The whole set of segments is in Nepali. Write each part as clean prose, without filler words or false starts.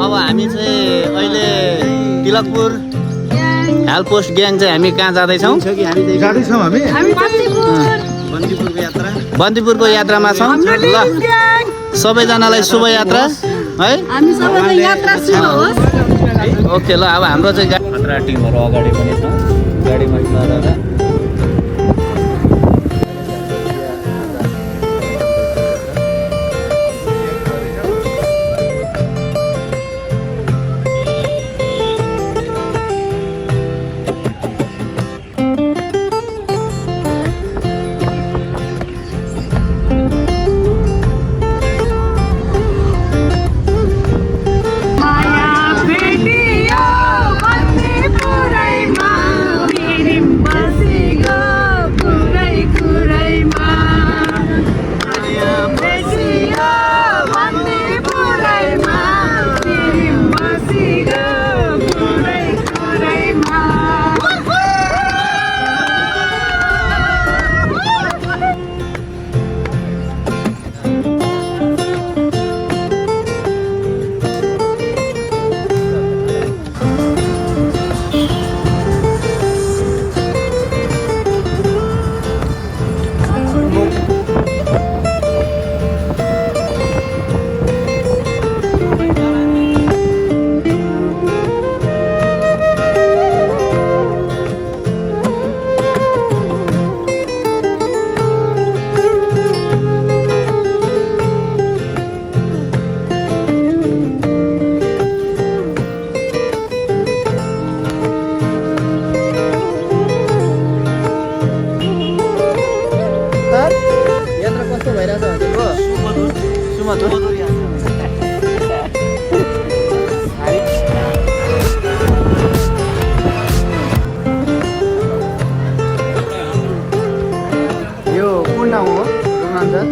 अब हामी चाहिँ अहिले तिलकपुर हेल्प पोस्ट ग्याङ चाहिँ हामी कहाँ जाँदैछौँ? जाँदैछौँ हामी बन्दीपुरको यात्रामा छौँ। ल सबैजनालाई शुभ यात्रा है। ओके ल अब हाम्रो चाहिँ खतरा टिमहरू अगाडि पनि छ गाडीमा चढेर। यो कुन ठाउँ हो रुमनान्जन?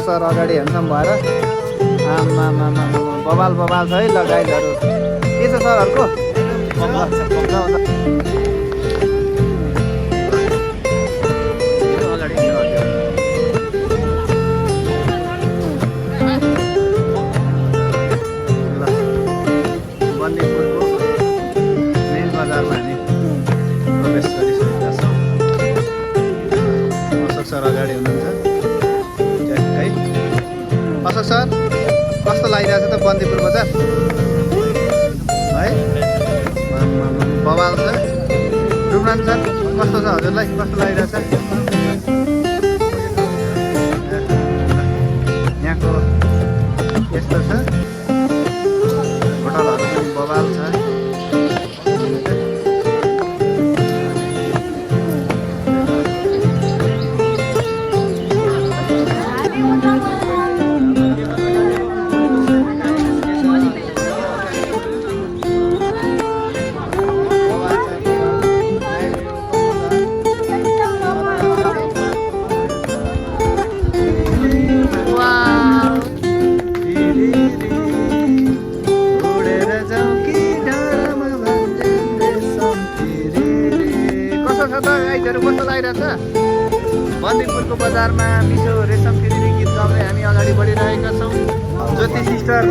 सर अगाडि हेर्छौँ भएर आमा बबाल छ है ल गाइडहरू के छ सरहरूको? बन्दीपुरको मेन बजारमा हामी प्रवेश गरिसकेका छौँ। अशोक सर अगाडि हुनुहुन्छ। अशोक सर कस्तो लागिरहेछ त बन्दीपुर बजार है? बवाल छ। रुमनान सर कस्तो छ हजुरलाई, कस्तो लागिरहेछ? यहाँको यस्तो छ, होटलहरू पनि बवाल छ। बन्दीपुरको बजारमा मिठो रेशम किरीले गीत गाउँदै हामी अगाडि बढिरहेका छौँ। Jyoti sister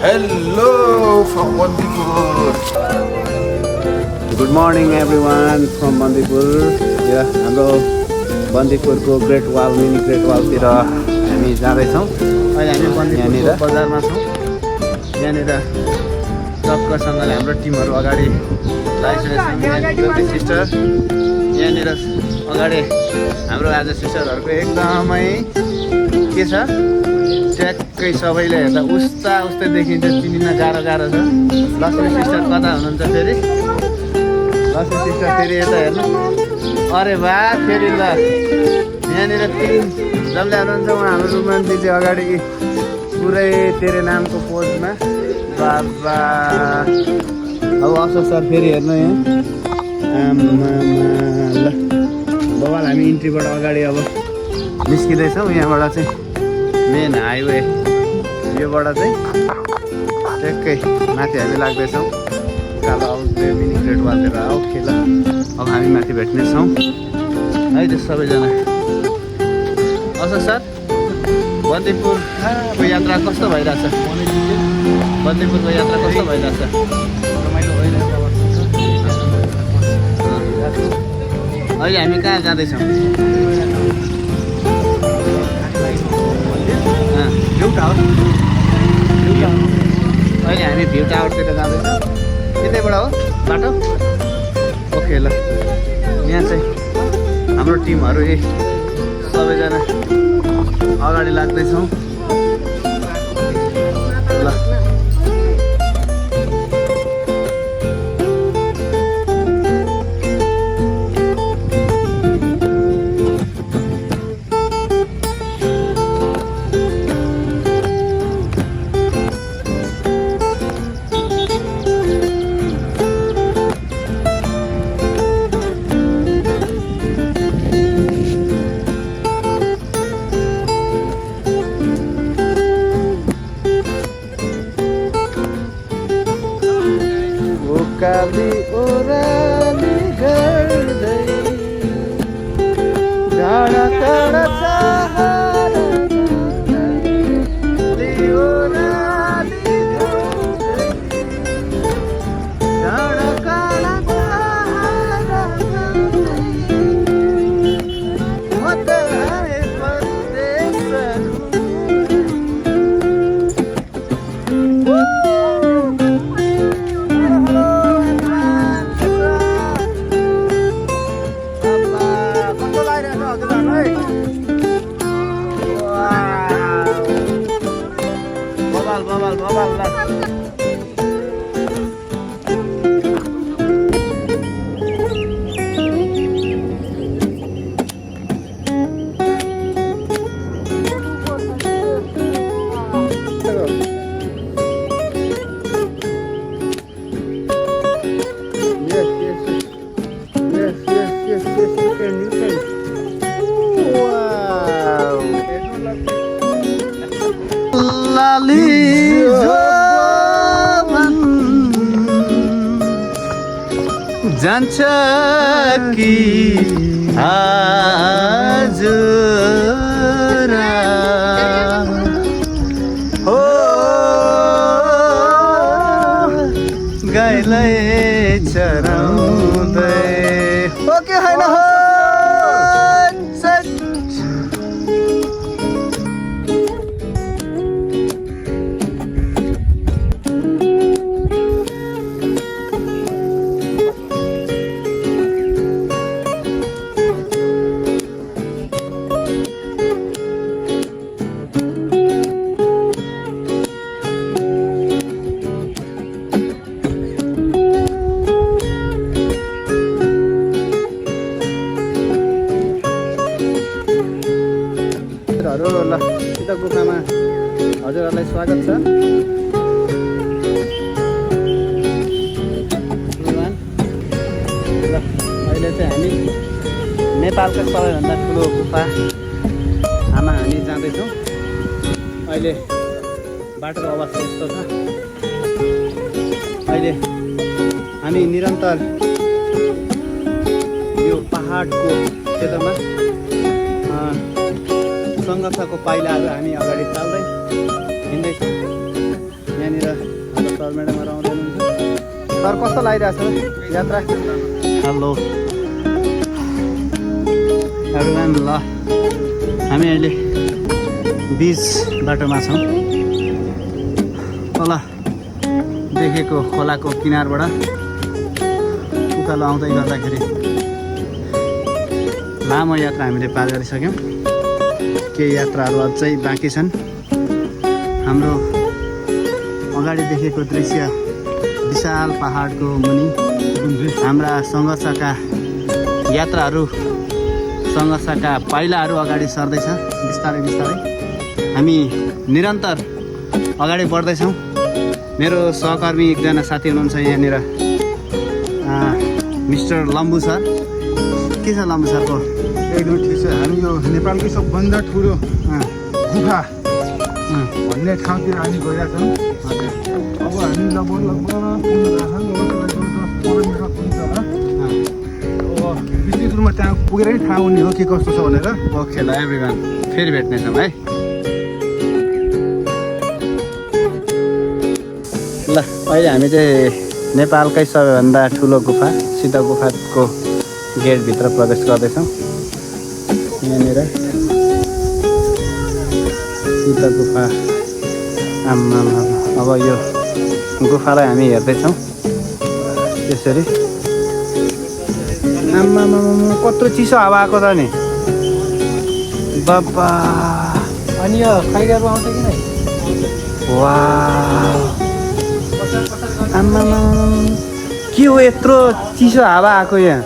Hello from Bandipur. Good morning everyone from Bandipur. हाम्रो बन्दीपुरको ग्रेट वाल मिनी ग्रेट वालतिर हामी जाँदैछौँ। अहिले हामी बन्दीपुर बजारमा छौँ। यहाँनिर टक्करसँगले हाम्रो टिमहरू अगाडि लागिसकेको छ। सिस्टर यहाँनिर अगाडि हाम्रो आज सिस्टरहरूको एकदमै के छ ट्याक्कै सबैले हेर्दा उस्तै देखिन्छ, चिनिन गाह्रो छ। लक्ष्मी सिस्टर कता हुनुहुन्छ फेरि? लक्ष्मी सिस्टर फेरि यता हेर्नु। अरे वाह, फेरि ल यहाँनिर तिन जब ल्याउनुहुन्छ उहाँ हाम्रो रुमन दिदी अगाडि पुरै तेरे नामको पोजमा। बाबा अब अशोक सर फेरि हेर्नु यहाँ। ल बबाल हामी इन्ट्रीबाट अगाडि अब निस्किँदैछौँ। यहाँबाट चाहिँ मेन हाइवे योबाट चाहिँ ट्याक्कै माथि हामी लाग्दैछौँ। कालो आउट मिनी ग्रेट वालतिर आऊ खेल। अब हामी माथि भेट्नेछौँ है त सबैजना। अशोक सर, बन्दीपुरको यात्रा कस्तो भइरहेछ? बन्दीपुरको यात्रा कस्तो भइरहेछ? अहिले हामी कहाँ जाँदैछौँ? अहिले हामी भ्यू टावरतिर जाँदैछौँ। यतैबाट हो बाटो? ओके ल, यहाँ चाहिँ हाम्रो टिमहरू सबैजना अगाडि लाग्दैछौँ। ल काली ओराली गर्दै डाँडा काँडा चाहली ओराली गर्दै डाँडा काँडा म त आए परदेशहरू। जान्छ कि आज हो गाईलाई चराउँदै हो कि होइन हो। ल सीता गुफामा हजुरहरूलाई स्वागत छ। ल अहिले चाहिँ हामी नेपालको सबैभन्दा ठुलो गुफामा हामी जाँदैछौँ। अहिले बाटोको अवस्था यस्तो छ। अहिले हामी निरन्तर यो पहाडको क्षेत्रमा सङ्घर्षको पाइलाहरू हामी अगाडि चाल्दै हिँड्दैछौँ। यहाँनिर सर कस्तो लागिरहेछ यात्रा? Hello everyone. ल हामी अहिले बिच बाटोमा छौँ। तल देखेको खोलाको किनारबाट उकालो आउँदै गर्दाखेरि लामो यात्रा हामीले पार गरिसक्यौँ। केही यात्राहरू अझै बाँकी छन्। हाम्रो अगाडि देखेको दृश्य विशाल पहाडको मुनि हाम्रा सङ्घर्षका यात्राहरू, सङ्घर्षका पाइलाहरू अगाडि सर्दैछ बिस्तारै बिस्तारै। हामी निरन्तर अगाडि बढ्दैछौँ। मेरो सहकर्मी एकजना साथी हुनुहुन्छ यहाँनिर, मिस्टर लम्बु सर। के छ लम्बु सरको? एकदम ठिक छ। हामी यो नेपालकै सबभन्दा ठुलो गुफा भन्ने ठाउँतिर हामी गइरहेछौँ। अब हामी लगभग विशेष रूपमा त्यहाँ पुगेरै थाहा हुने हो के कस्तो छ भनेर। ओके ल एभ्रिवान, फेरि भेट्नेछौँ है। ल अहिले हामी चाहिँ नेपालकै सबैभन्दा ठुलो गुफा सिद्ध गुफाको गेटभित्र प्रवेश गर्दैछौँ। यहाँनिर सिद्ध गुफा। आम्मा अब यो गुफालाई हामी हेर्दैछौँ त्यसरी। आम्मा कत्रो चिसो हावा आएको त नि बाबा। अनि यो फाइगरको आउँछ कि नै? वा आम्मा के हो यत्रो चिसो हावा आएको यहाँ?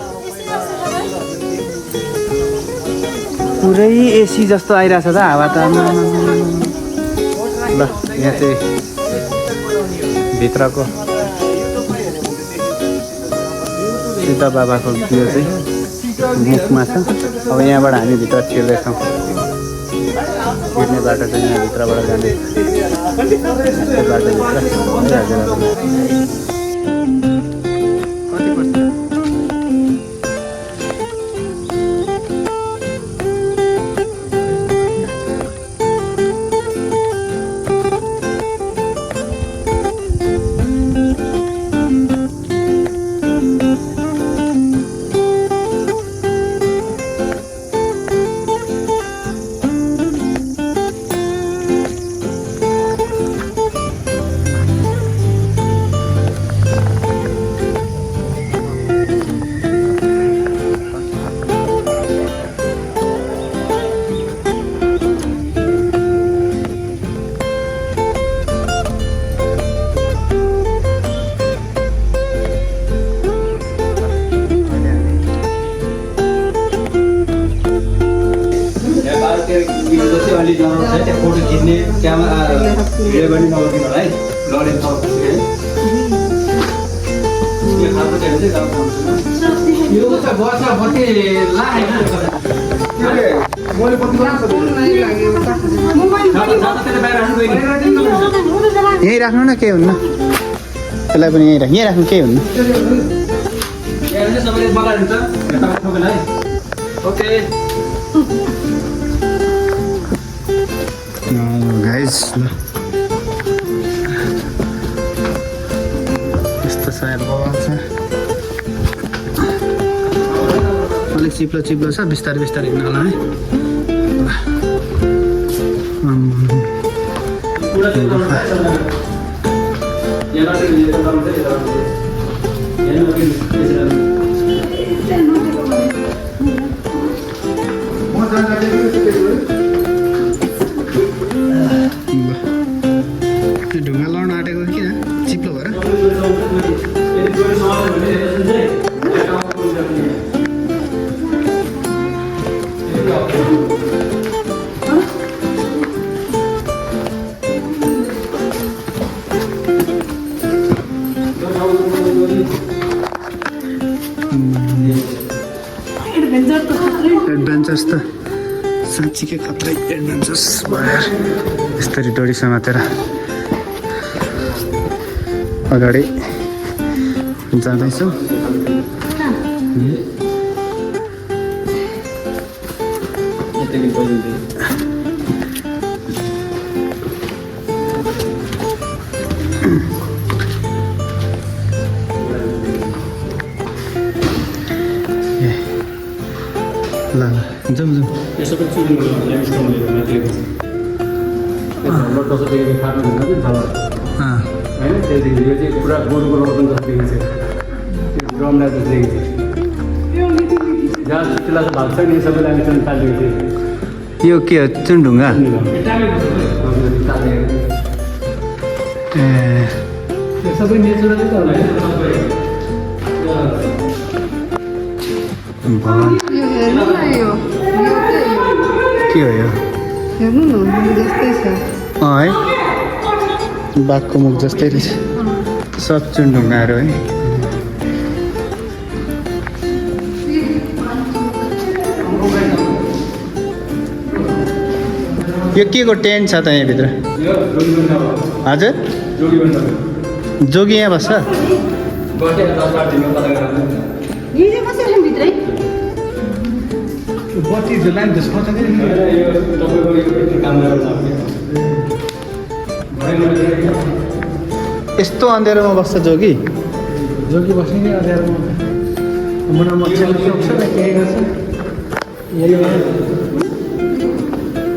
पुरै एसी जस्तो आइरहेछ त हावा त। ल यहाँ चाहिँ भित्रको सिद्ध बाबाको त्यो चाहिँ मुखमा छ। अब यहाँबाट हामी भित्र छिर्दैछौँ। छिर्ने बाटो चाहिँ यहाँ भित्रबाट जाने बाटोभित्र। कति पर्छ? फोटो खिच्ने क्यामेरा भिडियो पनि नगरिदिनु होला है। लडेन यो त वर्ष बटे यहीँ राख्नु न, केही हुन्न। त्यसलाई पनि यहीँ राख्नु, केही हुन्न। सबैले बगाएर हुन्छ है। ओके गाइज, ल यस्तो सायद बगान छ। अलिक चिप्लो चिप्लो छ, बिस्तारै बिस्तारै हिँड्नु होला है। ढुङ्गा लड्न आँटेको किन चिप्लो भएर? एडभेन्चर्स त साँच्चीकै खत्रै एडभेन्चर्स भएर यसरी डोरी समातेर अगाडि जाँदैछौँ। जाउँ जाउँ यो सबै चुरी लाइमस्टोनले माथिको छ लट्टो छ देखेको खानु हुन्छ नि झलर होइन त्यहाँदेखि यो चाहिँ पुरा गोरुको लट्टो जस्तो देखिन्छ त्यो ड्रमलाई जस्तो देखिन्छ जहाँ त्यसलाई त भाग्छ नि सबै लाइमस्टोन टालिएको थियो यो के हो चुनढुङ्गा ए त्यो सबै नेचुरलै त होला होइन भगवान् यो हेर्नु न यो के हो यो हेर्नु न जस्तै छ है बाघको मुख जस्तै रहेछ सब चुनढुङ्गाहरू है यो के को टेन्ट छ त यहाँभित्र यो जोगीबन्द हो हजुर जोगीबन्द जोगी यहाँ बस्छ बसेर 10-12 दिनमा पता गराउँछ यो चाहिँ कसरी भित्रै बत्ती लाइन त छ त नि यो तपाईँको यो काम गरेर यस्तो अँध्यारोमा बस्छ जोगी जोगी बस्ने नि अँध्यारोमा मुना मच्छर सक्छ न केही गर्छ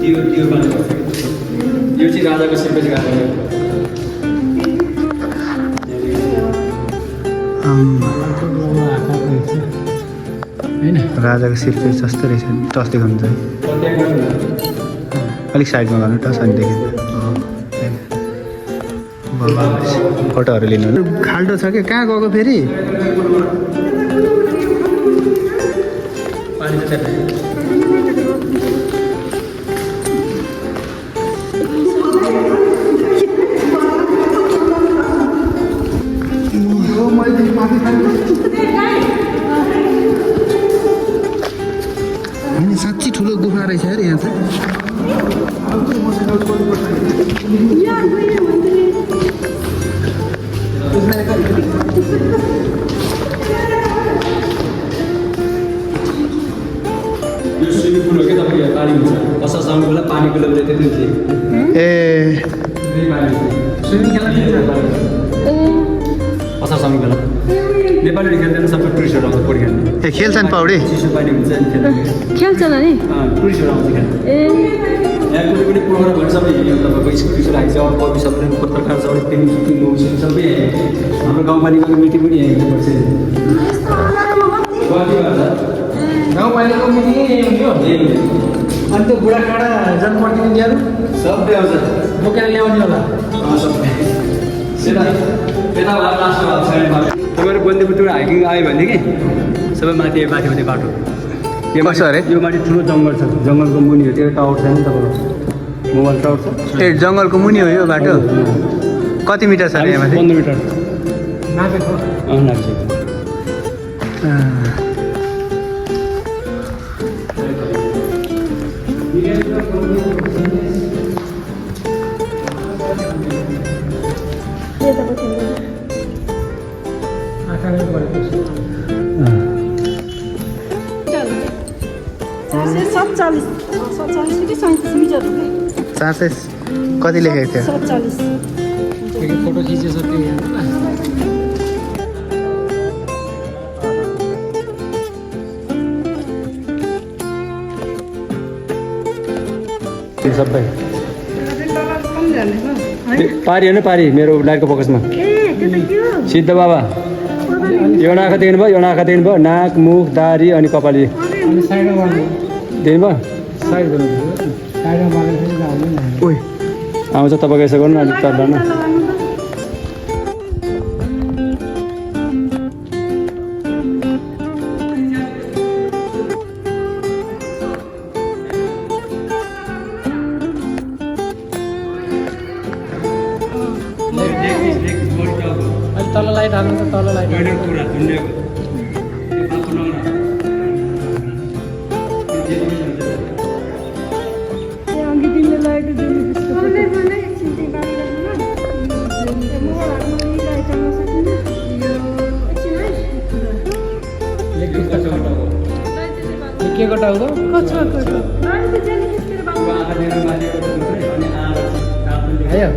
त्यो बानी गर्छ यो चाहिँ राजाको शिल्पजी गाएको होइन राजाको शिल्पी जस्तो रहेछ टस देखाउनु चाहिँ अलिक साइडमा गर्नु टस अनि देखिन्छ फोटोहरू लिनु खाल्टो छ कि कहाँ गएको फेरि होइन साँच्ची ठुलो गुफा रहेछ अरे यहाँ चाहिँ यो स्विमिङ पुल हो क्या तपाईँको यहाँ पानी हुन्छ असारसम्म बेला पानीको लेभल त्यति थियो ए स्विमिङ खेल्न असारसम्म बेला नेपाली खेल्दैन सबै टुरिस्टहरू आउँछ पौडी खेल्नु ए खेल्छन् पौडी चिसो पानी हुन्छ अनि खेल्नु खेल्छन् नि टुरिस्टहरू आउँछ खेल्नु ए यहाँ कुनै पनि प्रोग्रामहरू सबै हिँड्यो तपाईँको स्कुटी राखेको छ कवि सबै पत्रकार सबै फिल्म सुटिङ मौसम सबै हाम्रो गाउँपालिकाको मिटिङ पनि यहाँ हेर्नुपर्छ गाउँपालिकाको मिटिङै यही हुन्थ्यो अनि त्यो बुढाकाँडा जनप्रतिनिधिहरू सबै आउँछ बोकेर ल्याउने होला सबै त्यता लास्टमा तपाईँहरू बन्दीपुरबाट हाइकिङ आयो भनेदेखि सबै माथि माथि बाटो कसो अरे यो माथि ठुलो जङ्गल छ जङ्गलको मुनि हो त्यो टावर छ नि तपाईँको मोबाइल टावर छ ए जङ्गलको मुनि हो यो बाटो कति मिटर छ अरे यहाँ माथि 15 मिटर नापेको नापिसक्यो आँखाले गरेको छ 47 कि 37 मिटर हो साँच्चै कति लेखेको थियो 47 फोटो खिचेछ त्यही हेर्नु न त्यो सबै कम जाने पारी होइन पारी मेरो लाइटको फोकसमा ए त्यो त के हो सिद्ध बाबा एउटा आँखा देख्नुभयो एउटा आँखा देख्नुभयो नाक मुख दारी अनि कपाली अनि साइडमा बाँध्नु देख्नुभयो साइड गर्नु साइडमा बाँध्नु आउँदैन ओइ आउँछ तपाईँको यसो गर्नु अलिक तल न अहिले तल लाइट हाल्नु त तल लाइट के कटाउँदा आयो